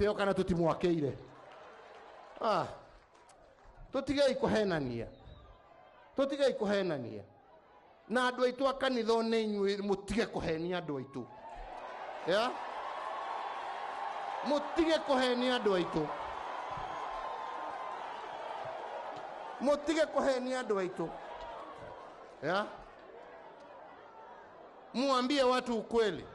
gĩtĩo kana tũtimwakĩire. Ah, tũtigei kũhenania, tũtigei kũhenania. Na andũ aitũ a kanitha ona inyuĩ mũtige kũhenia andũ aitũ. Ya? Mũtige kũhenia andũ aitũ. Mũtige kũhenia andũ aitũ. Ya? Muambie watu ukweli.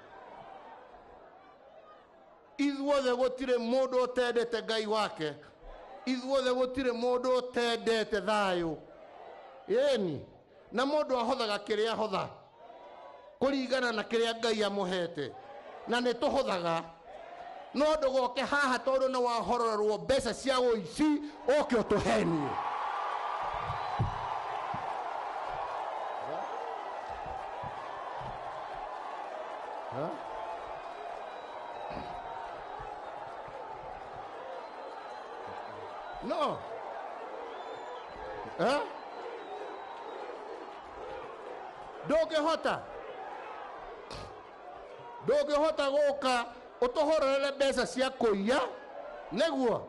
Ithuothe gũtirĩ mũndũ ũtendete Ngai wake. Ithuothe gũtirĩ mũndũ ũtendete thayũ. Ĩni, na mũndũ ahothaga kĩrĩa ahotha kũringana na kĩrĩa Ngai amũhete, na nĩ tũhothaga. No ndũgoke haha tondũ nĩ wahororerwo mbeca cia ũici ũke ũtũhenie. No. Eh? Ndũngĩhota. Ndũngĩhota gũka ũtũhororere mbeca cia kũiya nĩguo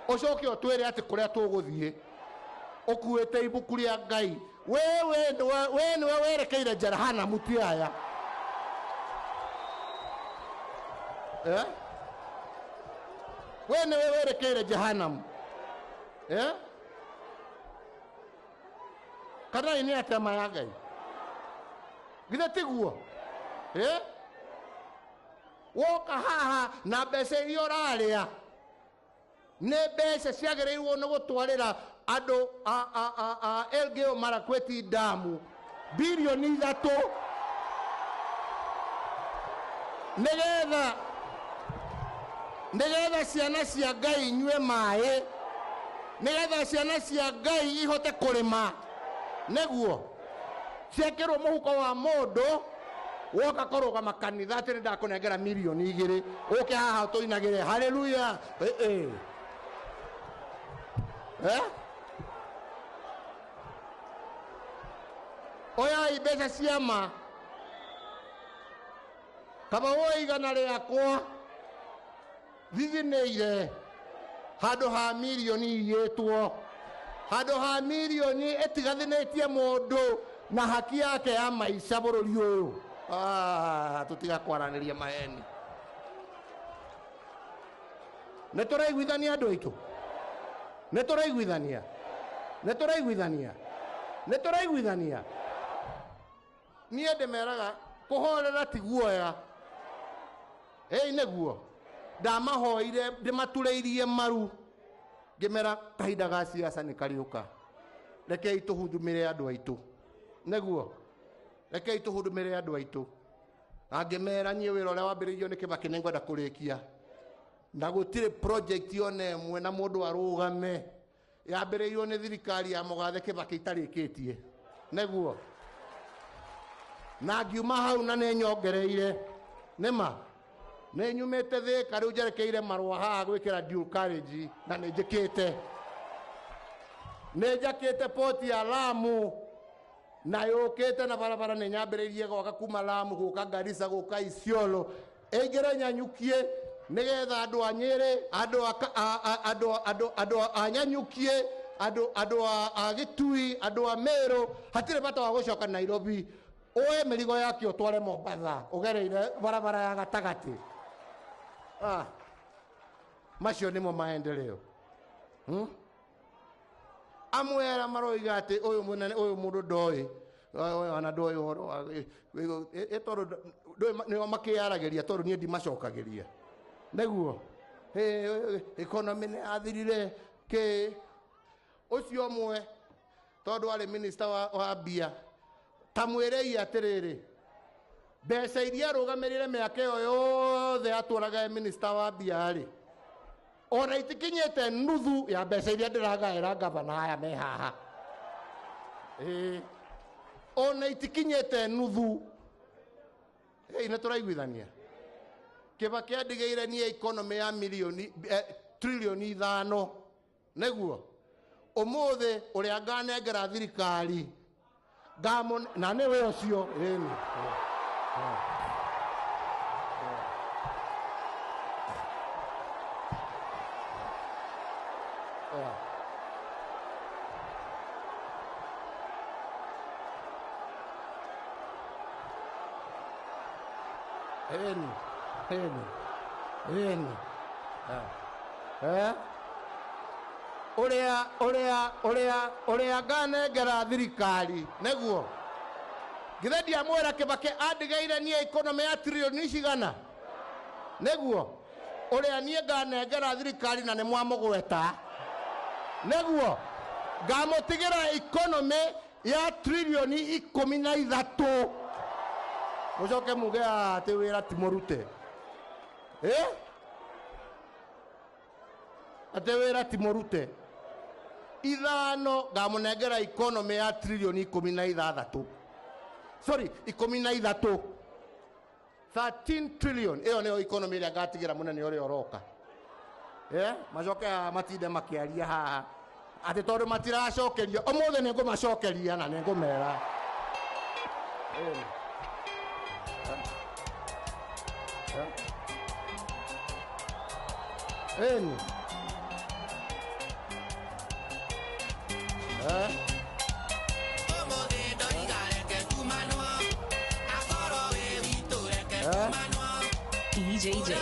ũcoke ũtwĩre atĩ kũrĩa tũgũthiĩ ũkuĩte ibuku rĩa Ngai. We nĩwe werekeire Jehanamu ti aya. Eh? We nĩwe werekeire Jehanamu. Eh? Kana nĩ atĩa ma ya Ngai? Githĩ tiguo? Eh? Woka haha na mbeca iria ũrarĩa nĩ mbeca ciagĩrĩirwo nĩ gũtwarĩra andũ a Elgeyo Marakwet damu bilioni 3 nĩgetha ciana cia Ngai inyue maĩ, nĩgetha ciana cia Ngai ihote kũrĩma, nĩguo ciekĩrwo mũhuko wa mũndũ woka kũrũgama kanitha atĩ nĩ ndakũnengera milioni 2 ũke haha ũtũinagĩre haleluya. Eh? Oyai mbeca cia ma, kaba woe igana rĩakwa thithinĩire handũ ha milioni iyĩtwo, handũ ha milioni ĩtigathinĩtie mũndũ na haki yake ya maica bũrũri ũyũ. Ah, tũtiga kwaranĩria maheni. Nĩ tũraiguithania andũ aitũ? Nĩ tũraiguithania? Nĩ tũraiguithania? Nĩ tũraiguithania? Niĩ ndĩmeraga kũhorera ti guoya. Ĩĩ nĩguo. Ndamahoire ndĩmaturĩirie maru ngĩmera kahinda ga siasa nĩ karĩũka, rekei tũhudumĩre andũ aitũ. Nĩguo, rekei tũhudumĩre andũ aitũ. Na ngĩmera niĩ wĩra ũrĩa wambĩrĩirio nĩ Kĩbakĩ nĩngwenda kũrĩkia, na gũtirĩ project ona ĩmwe na mũndũ arũgame yambĩrĩirio nĩ thirikari ya Mũgathe Kĩbakĩ itarĩkĩtie. Nĩguo, na ngiuma hau na nĩ nyongereire nĩma nĩ nyumĩte Thĩka rĩu njerekeire marũa haha gwĩkĩra dual carriage, na nĩ njĩkĩte, nĩ njakĩte poti ya Lamu na yũkĩte na barabara nĩ nyambĩrĩirie gwaka kuma Lamu gũka Garissa gũka Isiolo ĩingĩre Nyanyukie nĩgetha andũ a Nyĩrĩ, andũ a Nyanyukie, andũ a Gĩtui, andũ a Meru, hatirĩ bata wa gũcoka Nairobi. Oe mĩrigo yake ũtware Mombatha ũgereire barabara ya gatagatĩ. Ah, macio nĩmo maendeleo. Amwe arĩa maroiga atĩ ũyũ mũnene, ũyũ mũndũ ndoĩ, ũyũ ona ndoĩ ũhoro wa, tondũ ndoĩ nĩo makĩyaragĩria tondũ niĩ ndimacokagĩria. Nĩguo, economy nĩ yathirire kĩ. Ũcio ũmwe tondũ arĩ minister wa mbia, ta mwĩrei atĩrĩrĩ, mbeca iria arũgamĩrĩire mĩaka ĩyo yothe atũraga e minister wa mbia rĩ, ona itikinyĩte nuthu ya mbeca iria ndĩragaĩra gavana aya me haha. Ĩĩ, ona itikinyĩte nuthu. Ĩĩ, nĩ tũraiguithania. Kĩbakĩ andigĩire niĩ economy ya milioni, trilioni 5. Nĩguo ũmũthĩ ũrĩa nganengera thirikari ngamũ, na nĩwe ũcio. Ĩni. Eni, eni, eni. Uria, uria, uria, uria nganengera thirikari neguo githe ndiamwĩra Kibaki andigeire niĩ economy ya trilioni cigana neguo uria niĩ nganengera thirikari na nĩ mwamũgweta neguo ngamũtigĩra economy ya trilioni 13 mucoke muge atĩ wĩra ti mũrute atĩ wĩra ti mũrute ithano ngamũnengera economy ya trilioni 16 sorry 13 13 trillion ĩyo nĩyo economy ĩrĩa ngatigĩra mũnene ũrĩa ũroka macoke matinde makĩaria haha atĩ tondũ matiracokeria ũmũthĩ nĩ ngũmacokeria na nĩ ngũmera Eni. DJ J.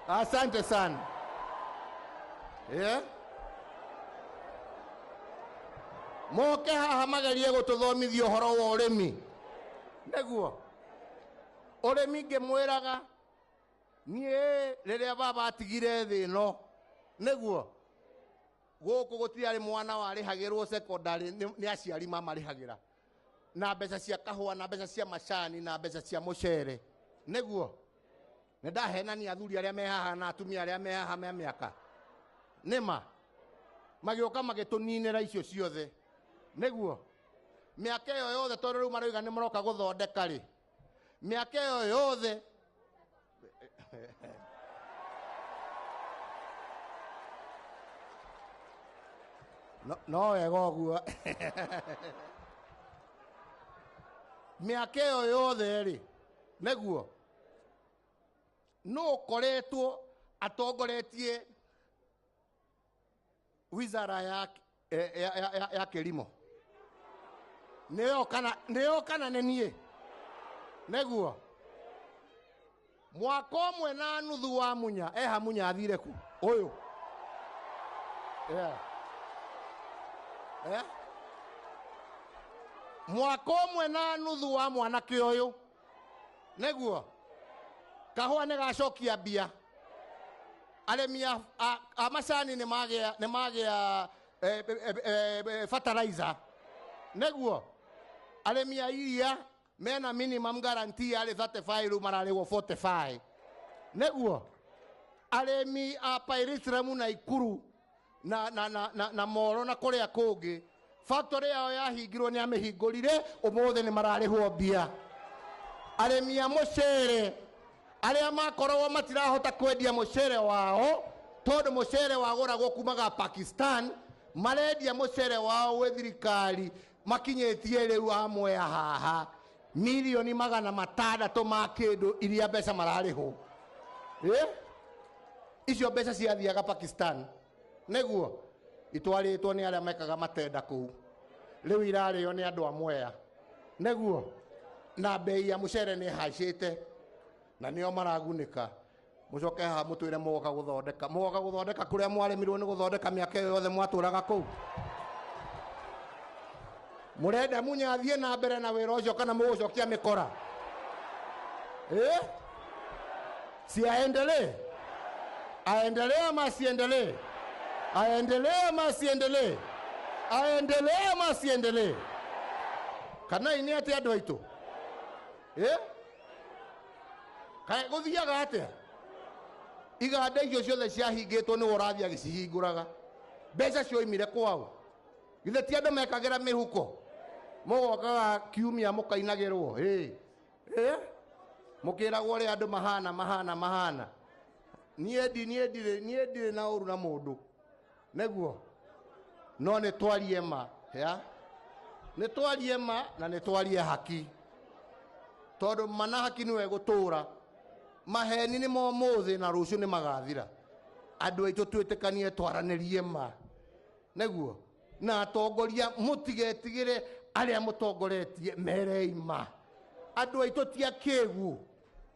Asante sana. Moke haha magerie gututhomithia uhoro wa urimi neguo urimi ngimwiraga nie riria baba atigire thi ino neguo guku gutiari mwana warihagirwo secondary ni aciari mamarihagira na mbeca cia kahua na mbeca cia macani na mbeca cia mucere neguo ni ndahenania athuri aria me haha na atumia aria me haha me miaka nima magioka magituninira icio ciothe neguo miaka iyo yothe tondu riu maroiga ni maroka guthondeka ri miaka iyo yothe no wega ũguo miaka iyo yothe ri neguo no ukoretwo atongoretie wizara ya kilimo nĩyo kana nĩ niĩ neguo mwaka ũmwe na nuthu wa Munya eha Munya athire ku ũyũ mwaka ũmwe na nuthu wa mwanake ũyũ neguo kahũa nĩ gacokia mbia arĩmi a macani nĩ magĩa fertilizer neguo arĩmi a iria mena minimum guarantee arĩ 35 rĩu mararĩhwo 45 neguo arĩmi a Pyrethrum na Ikuru na Moro na kũrĩa kũngĩ factory yao yahingirwo nĩ amĩhingũrire ũmũthĩ nĩ mararĩhwo mbia arĩmi a mũcere arĩa makoragwo matirahota kwendia mũcere wao tondu mũcere wagũragwo kumaga Pakistan marendia mũcere wao gwĩ thirikari makinyĩtie rĩu amwe haha milioni 600 ma kĩndũ iria mbeca mararĩhwo icio mbeca ciathiaga Pakistan neguo itwarĩtwo nĩ arĩa mekaga matenda kũu rĩu irarĩo nĩ andũ a Mwea neguo na bei ya mũcere nĩ ĩhaicĩte na nĩo maragunĩka mucoke haha mutwire mugoka guthondeka mugoka guthondeka kuria mwaremirwo ni guthondeka miaka iyo yothe mwaturaga kuu murenda Munya athie na mbere na wira ucio kana mugucokia mikora si aendelee aendelee ama asiendelee aendelee ama asiendelee aendelee ama asiendelee kana ini ati andu aitu kae guthiaga atia iganda icio ciothe ciahingĩtwo nĩ ũrathiĩ agĩcihingũraga mbeca cioimire kwao githĩ ti andũ mekagĩra mĩhuko mũgokaga kiumia mũkainagĩrwo mũkĩragwo ũrĩa andũ mahana mahana mahana niĩ ndirĩ na ũru na mũndũ neguo no nĩ twarie ma ya Nĩ twarie ma na nĩ twarie haki, tondũ ma na haki nĩwe gũtũra. Maheni nĩ ma ũmũthĩ na rũciũ nĩ magathira. Andũ aitũ twĩtĩkanie twaranĩrie ma, nĩguo na atongoria mũtigetigĩre arĩa mũtongoretie, merei ma. Andũ aitũ ti akĩgu,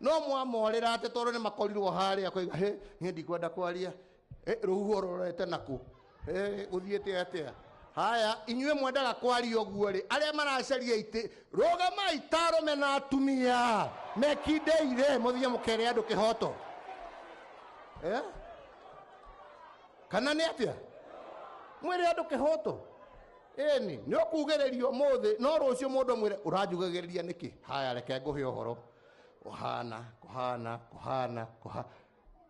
no mwamorĩra atĩ tondũ nĩ makorirwo harĩa koiga he niĩ ndikwenda kwaria, rũhuho rũrorete nakũ, gũthiĩte atĩa? Haya, inyuĩ mwendaga kwaria ũguo rĩ, arĩa maracaria itĩ, rũgamai ta arũme na atumia mekindeire, mũthiĩ mũkere andũ kĩhoto. Kana nĩ atĩa? Mwĩre andũ kĩhoto. Ĩni nĩ ũkugĩrĩrio ũmũthĩ, no rũciũ mũndũ amwĩre ũranjugagĩrĩria nĩkĩ? Haya, reke ngũhe ũhoro ũhana kũhana kũhana kũhana.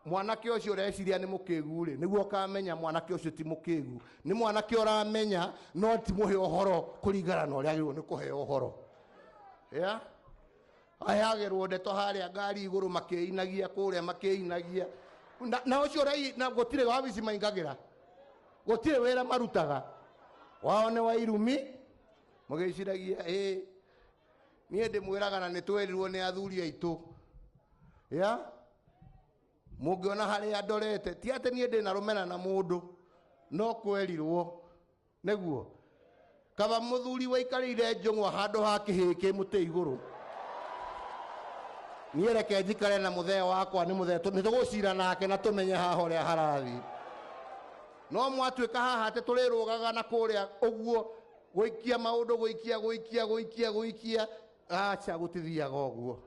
Mwanake ũcio ũreciria nĩ mũkĩgu rĩ, nĩguo ũkamenya mwanake ũcio ti mũkĩgu, nĩ mwanake ũramenya no ti mũhe ũhoro kũringana na ũrĩa agĩrĩirwo nĩ kũheo ũhoro. Ya aheagĩrwo ndeto harĩa ngari igũrũ makĩinagia kũrĩa makĩinagia, na ũcio na gũtirĩ wabici maingagĩra, gũtirĩ wĩra marutaga, wao nĩ wa irumi. Mũgĩciragia ĩ niĩ ndĩmwĩraga na nĩ twerirwo nĩ athuri aitũ. Ya mũngĩona harĩa ndorete, ti atĩ niĩ ndĩna rũmena na mũndũ, no kwerirwo nĩguo kaba mũthuri waikarĩire njũng'wa handũ ha kĩhĩĩ kĩ mũtĩ igũrũ. Niĩ reke njikare na mũthee wakwa, nĩ mũthee nĩ tũgũcira nake na tũmenye haha ũrĩa harathiĩ. No mwatuĩka haha atĩ tũrĩrũgaga na kũrĩa ũguo, gũikia maũndũ, gũikia gũikia gũikia gũikia, aca gũtithiaga ũguo.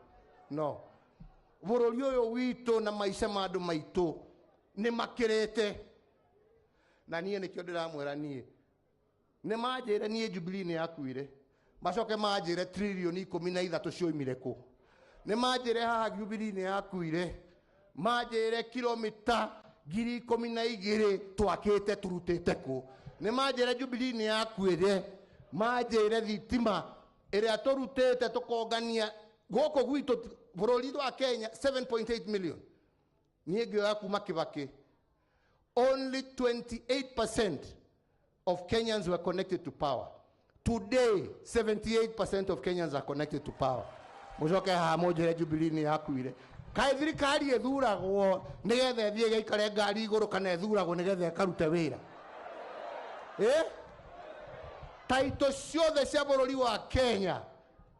No bũrũri ũyũ witũ na maica ma andũ maitũ nĩ makĩrĩte, na niĩ nĩkĩo ndĩramwĩra niĩ nĩ manjĩre niĩ Jubilee nĩ yakuire, macoke manjĩre tririoni 13 cioimire kũ. Nĩ manjĩre haha Jubilee nĩ yakuire, manjĩre kilomita 12,000 twakĩte turutĩte kũ. Nĩ manjĩre Jubilee nĩ yakuire, manjĩre thitima ĩrĩa tũrutĩte tũkongania gũkũ gwitũ bũrũri wa Kenya 7.8 million. Niĩ ngĩoya kuma Kibaki, only 28% of Kenyans were connected to power. Today, 78% of Kenyans are connected to power. Mũcoke haha mũnjĩre Jubilee nĩ yakuire. Kaĩ thirikari ĩthuragwo nĩgetha ĩthiĩ ĩgaikare ngari igũrũ, kana ĩthuragwo nĩgetha ĩkarute wĩra? Taito ciothe cia bũrũri wa Kenya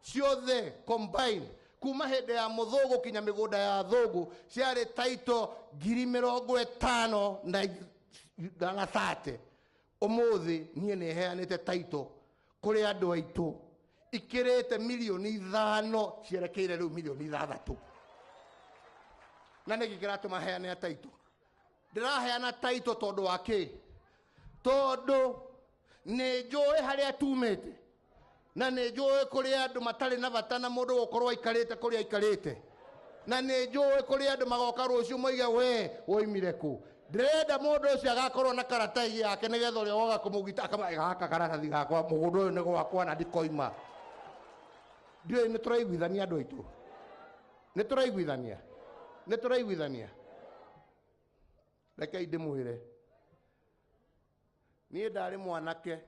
ciothe combined kuma hĩndĩ ya mũthũngũ kinya mĩgũnda ya thũngũ ciarĩ taito ngiri mĩrongo ĩtano na 30. Ũmũthĩ niĩ nĩ heanĩte taito kũrĩ andũ aitũ ikĩrĩte milioni 5 cierekeire rĩu milioni 6. Na nĩkĩ kĩratũma heane taito? Ndĩraheana taito tondũ wa kĩ? Tondũ nĩ njũĩ harĩa tumĩte, na nĩ njũĩ kũrĩ andũ matarĩ na bata na mũndũ gũkorwo aikarĩte kũrĩa aikarĩte, na nĩ njũĩ kũrĩ andũ magoka rũciũ moige we woimire kũ. Ndĩrenda mũndũ ũcio agakorwo na karatathi yake nĩgetha ũrĩa woga kũmũgita akama gaka karatathi gakwa, mũgũnda ũyũ nĩ gwakwa na ndikoima. Ndiũĩ nĩ tũraiguithania andũ aitũ? Nĩ tũraiguithania? Nĩ tũraiguithania? Rekei ndĩmwĩre, niĩ ndarĩ mwanake,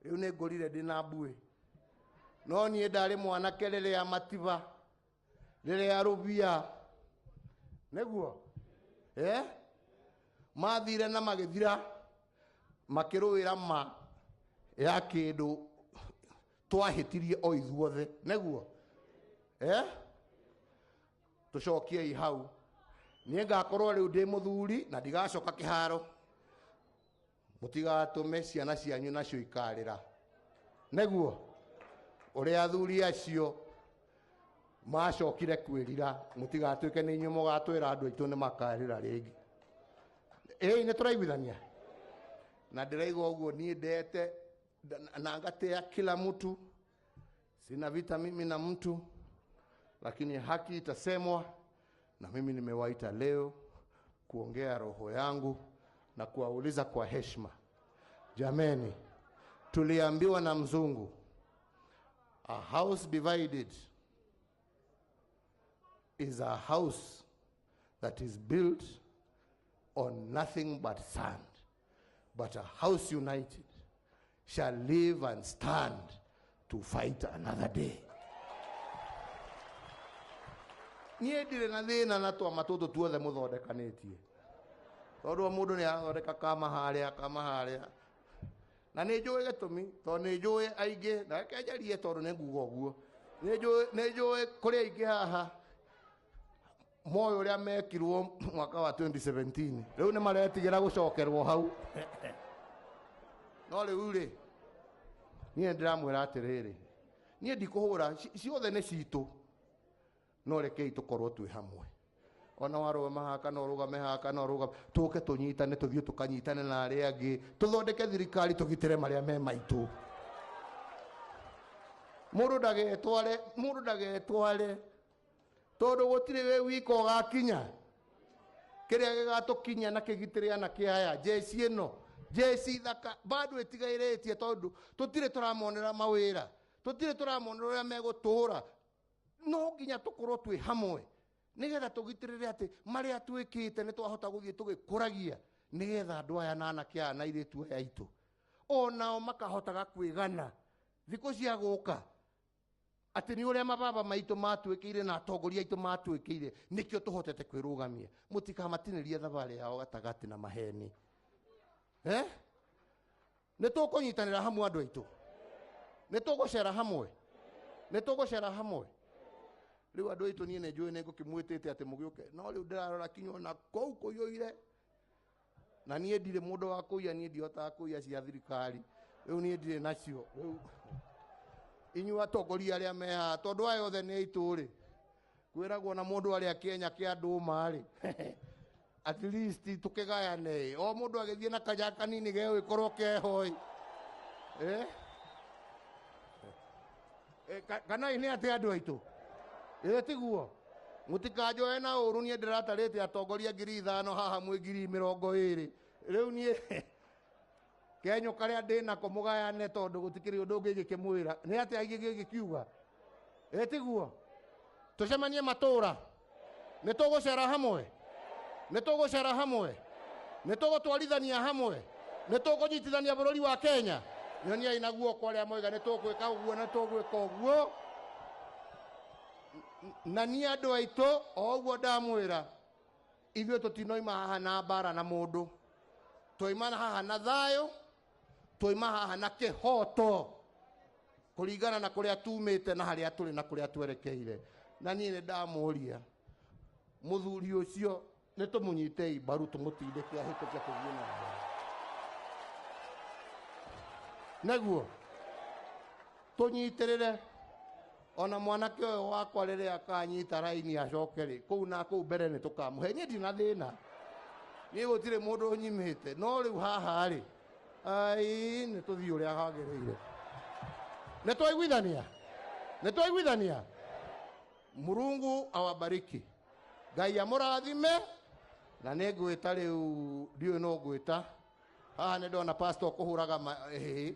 rĩu nĩ ngũrire ndĩna mbuĩ, no niĩ ndarĩ mwanake rĩrĩa Matiba, rĩrĩa Rũbia, nĩguo mathire na magĩthira makĩrũĩra ma ya kĩndũ twahĩtirie o ithuothe, nĩguo tũcokiei hau. Niĩ ngakorwo rĩu ndĩ mũthuri na ndigacoka kĩharo. Mũtigatũme ciana cianyu nacio ikarĩra, nĩguo ũrĩa athuri acio macokire kwĩrira, mũtigatuĩke nĩ inyuĩ mũgatwĩra andũ aitũ nĩ makarĩra rĩngĩ. Ĩĩ, nĩ tũraiguithania? Na ndĩraigua ũguo niĩ ndete na ngatea kila mtu, sina vita mimi na mtu, lakini haki itasemwa, na mimi nimewaita leo kuongea roho yangu na kuwauliza kwa heshima. Jameni, tuliambiwa na mzungu, a house divided is a house that is built on nothing but sand, but a house united shall live and stand to fight another day. Niĩ ndirĩ na thĩna na twama tũtũ tuothe mũthondekanĩtie, tondũ o mũndũ nĩ arathondeka kama harĩa kama harĩa, na nĩ njũĩ gĩtũmi, tondũ nĩ njũĩ aingĩ, na reke njarie tondũ nĩ nguga ũguo, nĩ njũĩ kũrĩ aingĩ haha moĩ ũrĩa mekirwo mwaka wa 2017, rĩu nĩ maretigĩra gũcokerwo hau. No rĩu rĩ, niĩ ndĩramwĩra atĩrĩrĩ, niĩ ndikũhũra, ciothe nĩ citũ, no rekei tũkorwo twĩ hamwe. Ona warũgama haha kana ũrũgame haha kana ũrũgame, tũke tũnyitane, tũthiĩ tũkanyitane na arĩa angĩ, tũthondeke thirikari, tũgitĩre marĩa me maitũ. Mũndũ ndagetware, mũndũ ndagetware, tondũ gũtirĩ wĩ wika ũgakinya. Kĩrĩa gĩgatũkinya na kĩgitĩre anake aya, jeshi ĩno, jeshi thaka, bado ĩtigairĩtie, tondũ tũtirĩ tũramonera mawĩra, tũtirĩ tũramonera ũrĩa megũtũra. No nginya tũkorwo twĩ hamwe nĩgetha tũgitĩrĩre atĩ marĩa twĩkĩte nĩ twahota gũthiĩ tũgĩkũragia, nĩgetha andũ aya na anake aya na airĩtu aya aitũ onao makahotaga kwĩgana thikũ cia gũka, atĩ nĩ ũrĩa mababa maitũ matwĩkĩire na atongoria aitũ matwĩkĩire, nĩkĩo tũhotete kwĩrũgamia. Mũtikamatinĩrie thabarĩ yao gatagatĩ na maheni. Nĩ tũkũnyitanĩra hamwe andũ aitũ, nĩ tũgũcera hamwe, nĩ tũgũcera hamwe. Rĩu andũ aitũ niĩ nĩ njũĩ nĩ ngũkĩmwĩtĩte atĩ mũgĩũke, no rĩu ndĩrarora kinya ona kũu kũiyũire, na niĩ ndirĩ mũndũ wa kũiya, niĩ ndihotaga kũiya cia thirikari, rĩu niĩ ndirĩ nacio. Rĩu inyuĩ atongoria arĩa me haha, tondũ aya othe nĩ aitũ rĩ, kwĩragwo na mũndũ arĩa kĩenya kĩa ndũma rĩ, at least tũkĩgayane, o mũndũ agĩthiĩ na kanya kanini gegũgĩkorwo keho ĩ. Kana nĩ atĩ andũ aitũ? Ĩ tiguo? Mũtikanjoe na ũru, niĩ ndĩratarĩte atongoria 5,000 haha mwĩ 20,000. Rĩu niĩ kenyũ karĩa ndĩ nako mũgayane, tondũ gũtikĩrĩ ũndũ ũngĩ ingĩkĩmwĩra. Nĩ atĩa ingĩgĩkiuga? Ĩ tiguo? Tũcemanie matũũra, nĩ tũgũcera hamwe, nĩ tũgũcera hamwe, nĩ tũgũtwarithania hamwe, nĩ tũkũnyitithania bũrũri wa Kenya. Nyoniai na guoko arĩa moiga nĩ tũgwĩka ũguo, nĩ tũgwĩka ũguo. Na niĩ andũ aitũ, o ũguo ndamwĩra, ithuĩ tũtinoima haha na mbara na mũndũ, twaima haha na thayũ, twaima haha na kĩhoto, kũringana na kũrĩa tumĩte na harĩa tũrĩ na kũrĩa twerekeire. Na niĩ nĩ ndamũria mũthuri ũcio, nĩ tũmũnyitei mbaru, tũmũtindĩke ahĩtũke tũthiĩ na mbere. Nĩguo tũnyitĩrĩre ona mwanake ũyũ wakwa rĩrĩa akanyita raini acoke rĩ, kũu na kũu mbere nĩ tũkamũhe. Niĩ ndina thĩna, niĩ gũtirĩ mũndũ ũnyimĩte, no rĩu haha rĩ, ai, nĩ tũthiĩ ũrĩa hagĩrĩire. Nĩ twaiguithania, nĩ twaiguithania. Murungu awabariki, Ngai amũrathime. Na nĩ ngwĩta rĩu, ndiũĩ no ngwĩta haha, nĩ ndona pastor kũhũraga ĩhĩ,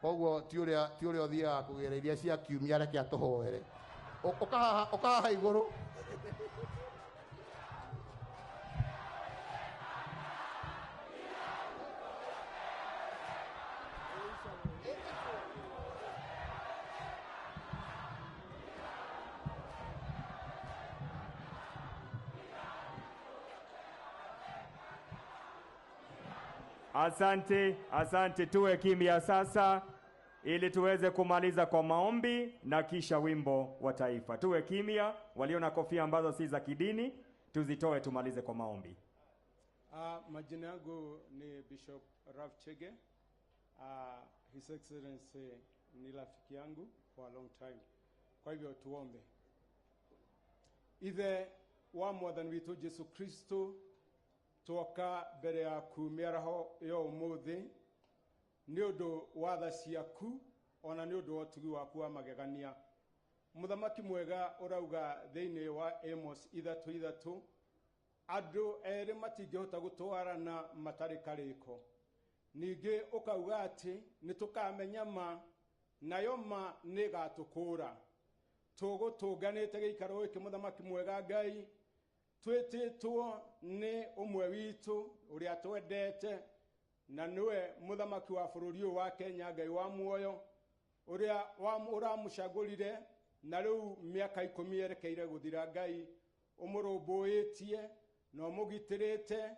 koguo ti ũrĩa ũthiaga kũgĩra iria cia kiumia, reke atũhoere. Ũkahaha igũrũ. Asante, asante. Tuwe kimya sasa ili tuweze kumaliza kwa maombi na kisha wimbo wa taifa. Tuwe kimya, walio na kofia ambazo si za kidini tuzitoe, tumalize kwa maombi. Majina yangu ni Bishop Ralph Chege. His Excellency ni rafiki yangu for a long time. Kwa hivyo tuombe. Ithe wa Mwathani witũ Jesu Kristo, twoka mbere yaku mĩaraho ya ũmũthĩ nĩ ũndũ wa tha ciaku ona nĩ ũndũ wa ũtugi waku wa magegania. Mũthamaki mwega ũrauga thĩinĩ wa Amos 3:3, andũ erĩ matingĩhota gũtwarana matarĩ karĩko. Ningĩ ũkauga atĩ nĩ tũkamenya ma, nayo ma nĩ ĩgatũkũũra. Tũgũtũnganĩte gĩikaro gĩkĩ mũthamaki mwega Ngai, twĩtĩtwo nĩ ũmwe witũ ũrĩa twendete, Na nĩwe mũthamaki wa bũrũri ũyũ wa Kenya, Ngai wa muoyo ũrĩa ũramũcagũrire, na rĩu mĩaka 10 yerekeire gũthira. Ngai ũmũrũmbũĩtie na ũmũgitĩrĩte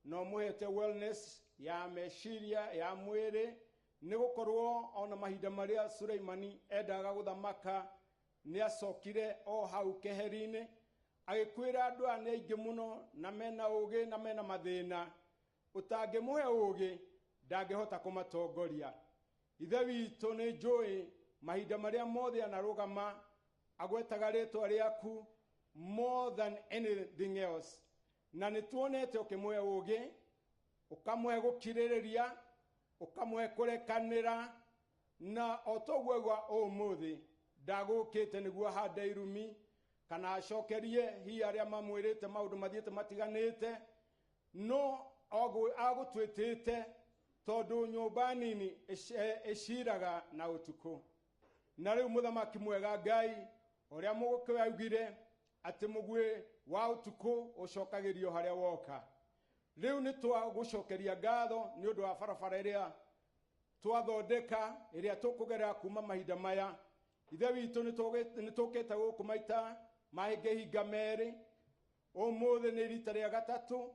na ũmũhete wellness ya meciria ya mwĩrĩ, nĩ gũkorwo ona mahinda marĩa Suleimani endaga gũthamaka nĩ acokire o hau keheri-inĩ agĩkwĩra andũ aya nĩ aingĩ mũno na mena ũgĩ na mena mathĩna, ũtangĩmũhe ũgĩ ndangĩhota kũmatongoria. Ithe witũ nĩ njũĩ mahinda marĩa mothe anarũgama agwetaga rĩtwa rĩaku more than anything else, na nĩ tuonete ũkĩmũhe ũgĩ, ũkamũhe gũkirĩrĩria, ũkamũhe kũrekanĩra, na o toguo aigua ũmũthĩ ndagũkĩte nĩguo ahande irumi kana acokerie hihi arĩa mamwĩrĩte maũndũ mathiĩte matiganĩte, no agũtwĩtĩte tondũ nyũmba nini ĩciraga na ũtukũ. Na rĩu mũthamaki mwega Ngai ũrĩa Mũgĩkũyũ augire atĩ mũguĩ wa ũtukũ ũcokagĩrio harĩa woka, rĩu nĩ twagũcokeria ngatho nĩ ũndũ wa barabara ĩrĩa twathondeka ĩrĩa tũkũgerera kuma mahinda maya. Ithe witũ nĩ tũkĩte gũkũ maita mangĩhinga merĩ, ũmũthĩ nĩ rita rĩa gatatũ,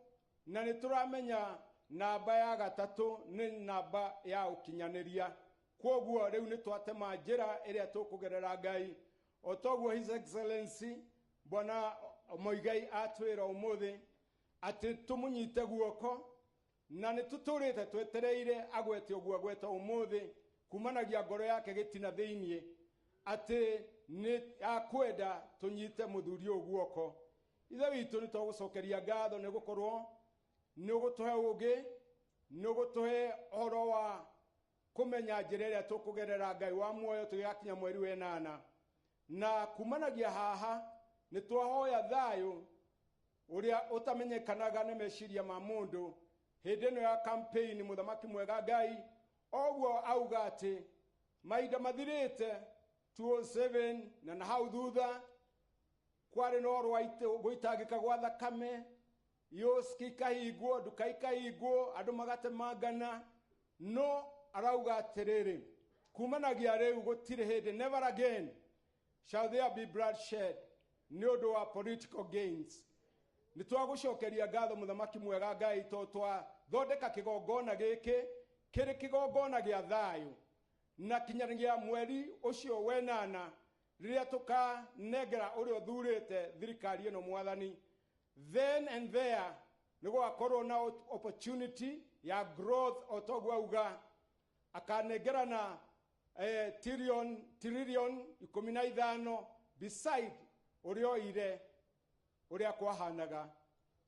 na nĩ tũramenya namba ya gatatũ nĩ namba ya ũkinyanĩria. Kwoguo rĩu nĩ twatema njĩra ĩrĩa tũkũgerera Ngai, o toguo His Excellency Bwana Muigai atwĩra ũmũthĩ atĩ tũmũnyite guoko, na nĩ tũtũrĩte twetereire agwete ũguo agwete ũmũthĩ kumanagia ngoro yake gĩtina thĩiniĩ atĩ nĩ akwenda tũnyite mũthuri ũyũ guoko. Ithe witũ nĩ twagũcokeria ngatho nĩ gũkorwo nĩ ũgũtũhe ũgĩ, nĩ ũgũtũhe ũhoro wa kũmenya njĩra ĩrĩa tũkũgerera Ngai wa muoyo tũgĩgakinya mweri wa 8. Na kumanagia haha nĩ twahoya thayũ ũrĩa ũtamenyekanaga nĩ meciria ma mũndũ hĩndĩ ĩno ya campaign. Mũthamaki mwega Ngai oguo auga atĩ mahinda mathirĩte 207 na hau thutha kwarĩ na ũhoro wa gũitangĩka gwa thakame, ioski ikahingwo, nduka ikahingwo, andũ magatemangana, no arauga atĩrĩrĩ kumanagia rĩu gũtirĩ hĩndĩ, never again shall there be bloodshed nĩ ũndũ wa political gains. Nĩ twagũcokeria ngatho mũthamaki mwega Ngai tondũ twathondeka kĩgongona gĩkĩ kĩrĩ kĩgongona gĩa thayũ, na kinyagia mweri ũcio wenana rĩrĩa tũkanengera ũrĩa ũthurĩte thirikari ĩno mwathani, then and there nĩ gũgakorwo na opportunity ya growth o toguo auga akanengerana trillion 15 beside ũrĩa oire ũrĩa kwahanaga.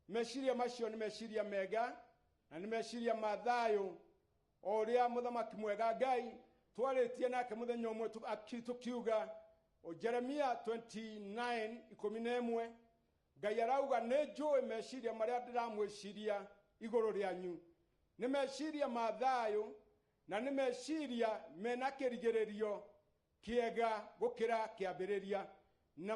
Meciria macio nĩ meciria mega na nĩ meciria ma thayũ o ũrĩa mũthamaki mwega Ngai twarĩtie nake mũthenya ũmwe tũkiuga Jeremia 29:11 Ngai arauga nĩ njũĩ meciria marĩa ndĩramwĩciria igũrũ rĩanyu, nĩ meciria ma thayũ na nĩ meciria mena kĩrigĩrĩrio kĩega gũkĩra kĩambĩrĩria. Na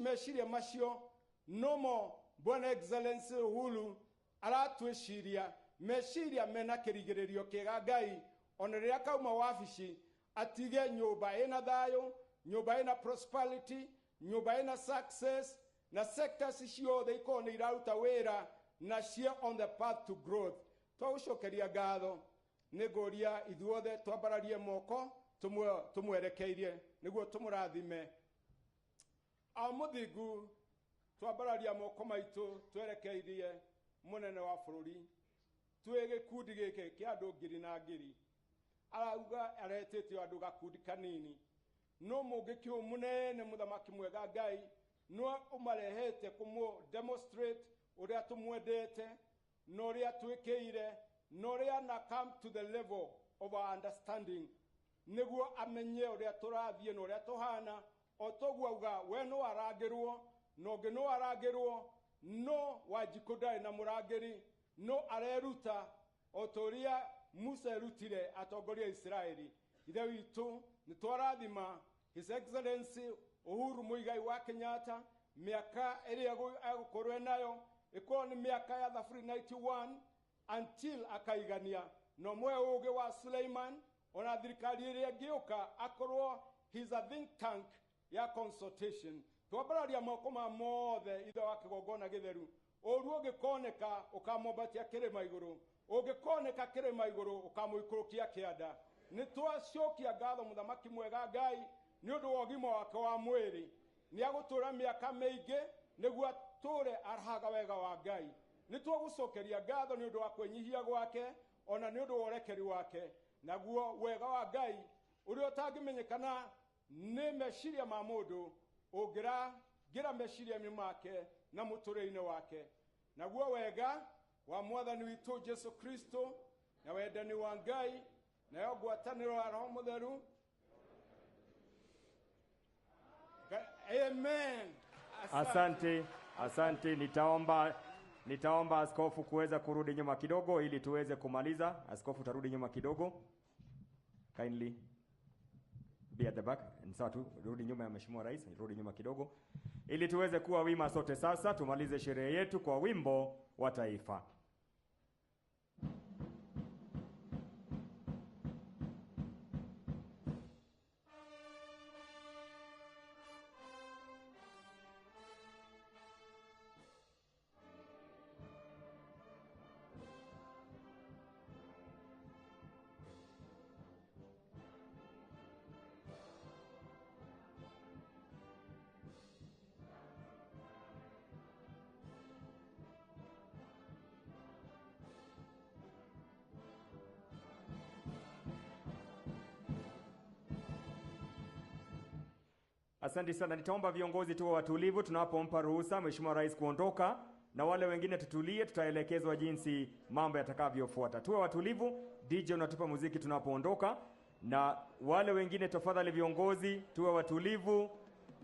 meciria macio nomo Bwana Excellency Uhuru aratwĩciria meciria mena kĩrigĩrĩrio kĩega Ngai, ona rĩrĩa kauma wabici atige nyũmba ĩna thayũ, nyũmba ĩna prosperity, nyũmba ĩna success, na sectors ciothe ikorwo nĩ iraruta wĩra na cie on the path to growth. Twagũcokeria ngatho, nĩ ngũria ithuothe twambararie moko tũmwerekeirie nĩguo tũmũrathime. A mũthingu, twambararia moko maitũ twerekeirie mũnene wa bũrũri twĩ gĩkundi gĩkĩ kĩa andũ ngiri na ngiri. Arauga aretĩte andũ gakundi kanini, no mũngĩkĩ ũyũ mũnene mũthamaki mwega Ngai no ũmarehete kũmũ demonstrate ũrĩa tũmwendete na ũrĩa twĩkĩire na ũrĩa na come to the level of our understanding nĩguo amenye ũrĩa tũrathiĩ na ũrĩa tũhana. O toguo auga we no arangĩrwo na ũngĩ no arangĩrwo, no Wanjikũ ndarĩ na mũrangĩri, no areruta o ta ũrĩa Musa erutire atongoria Isiraeli. Ithe witũ nĩ twarathima His Excellency Uhuru Muigai wa Kenyatta mĩaka ĩrĩa egũkorwo enayo ĩkorwo nĩ mĩaka ya thaburi 91 until akaigania. No mwe ũũgĩ wa Suleiman ona thirikari ĩrĩa ĩngĩũka akorwo he's a think tank ya consultation. Twambararia moko ma mothe ithe wa kĩgongona gĩtheru, ũru ũngĩkoneka ũkamwambatia kĩrĩma igũrũ, ũngĩkoneka kĩrĩma igũrũ ũkamũikũrũkia kĩanda. Nĩ twacokia ngatho mũthamaki mwega Ngai nĩ ũndũ wa ũgima wake wa mwĩrĩ. Nĩ agũtũra mĩaka mĩingĩ nĩguo atũre arahaga wega wa Ngai. Nĩ twagũcokeria ngatho nĩ ũndũ wa kwĩnyihia gwake ona nĩ ũndũ wa ũrekeri wake, naguo wega wa Ngai ũrĩa ũtangĩmenyekana nĩ meciria ma mũndũ ũngĩrangĩra meciria-inĩ make na mũtũrĩre-inĩ wake. Naguo wega wa mwathani witũ Jesu Kristo na wendani wa Ngai nayo ngwatanĩro ya Roho Mũtheru. Amen. Asante, asante. Nitaomba askofu kuweza kurudi nyuma kidogo ili tuweze kumaliza. Askofu, tarudi nyuma kidogo. Kindly be at the back. Ni sawa tu, rudi nyuma ya Mheshimiwa Rais, rudi nyuma kidogo ili tuweze kuwa wima sote sasa, tumalize sherehe yetu kwa wimbo wa taifa. Asante sana. Nitaomba viongozi tuwe watulivu tunapompa ruhusa Mheshimiwa Rais kuondoka, na wale wengine tutulie, tutaelekezwa jinsi mambo yatakavyofuata. Tuwe watulivu. DJ unatupa muziki tunapoondoka, na wale wengine tafadhali viongozi tuwe watulivu,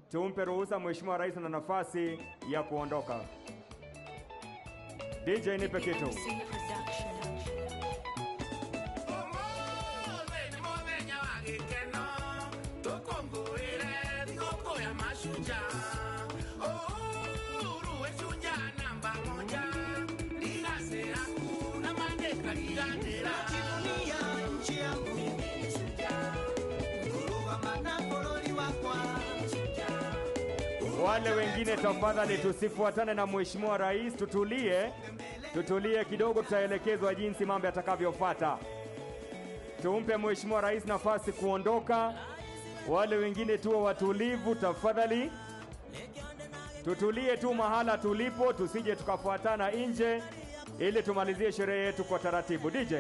tumpe ruhusa Mheshimiwa Rais na nafasi ya kuondoka. DJ nipe kitu. Wale wengine tafadhali tusifuatane na Mheshimiwa Rais, tutulie. Tutulie kidogo, tutaelekezwa jinsi mambo yatakavyofuata. Tumpe Mheshimiwa Rais nafasi kuondoka. Wale wengine tuwe watulivu tafadhali. Tutulie tu mahala tulipo, tusije tukafuatana nje, ili tumalizie sherehe yetu kwa taratibu. DJ.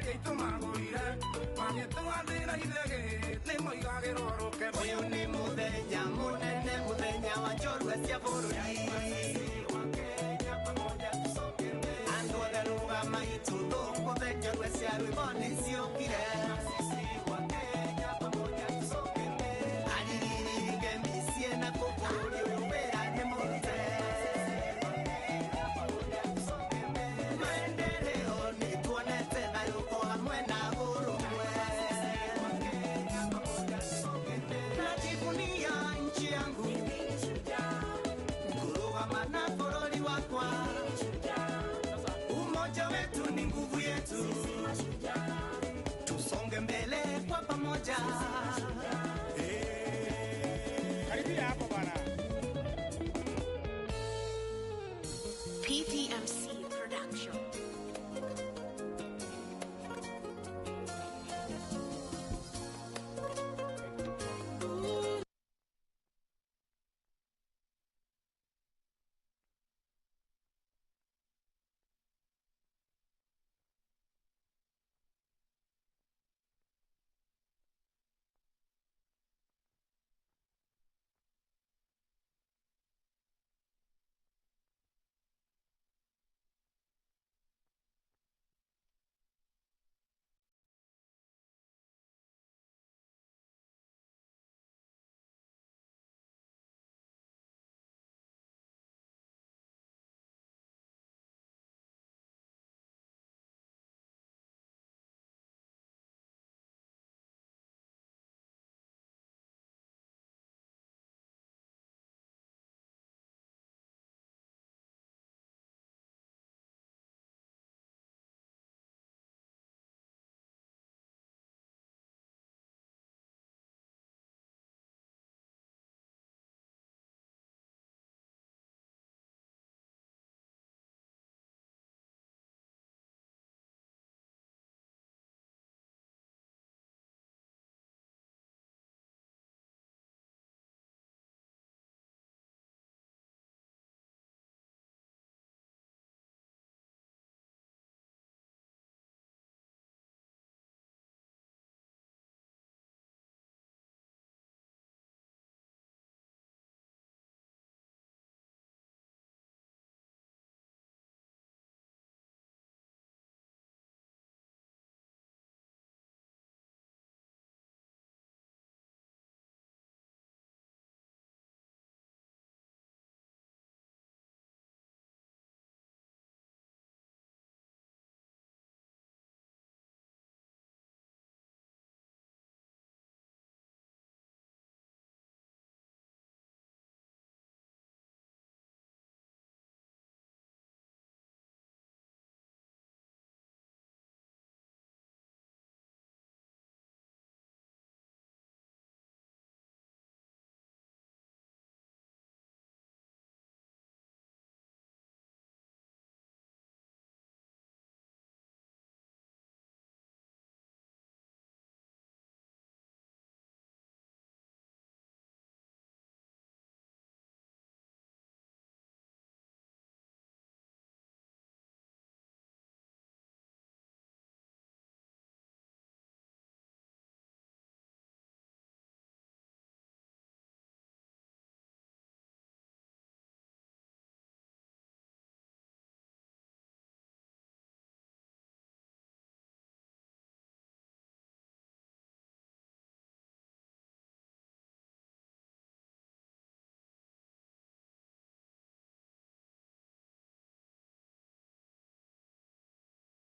Aciari aitũ magũrire magĩtwathĩra ithegĩ nĩ moigagĩrwo rũkenge. Ũyũ nĩ mũthenya mũnene, mũthenya wa njorua cia bũrũri. Andũ othe rũgama itũthũngũthe, njorua cia rwĩmbo nĩciokire. Ariririke mĩciĩ na kũ bũrũri ũyũ wĩra nĩ mũrute. Maendeleo nĩtuonete thayũ o hamwe na ũrũmwe. Najivunia nchi yangu, kurugama na bũrũri wakwa. Umoja wetu ni nguvu yetu, tusonge mbele kwa pamoja. Karibia hapo bwana. PPMC Production.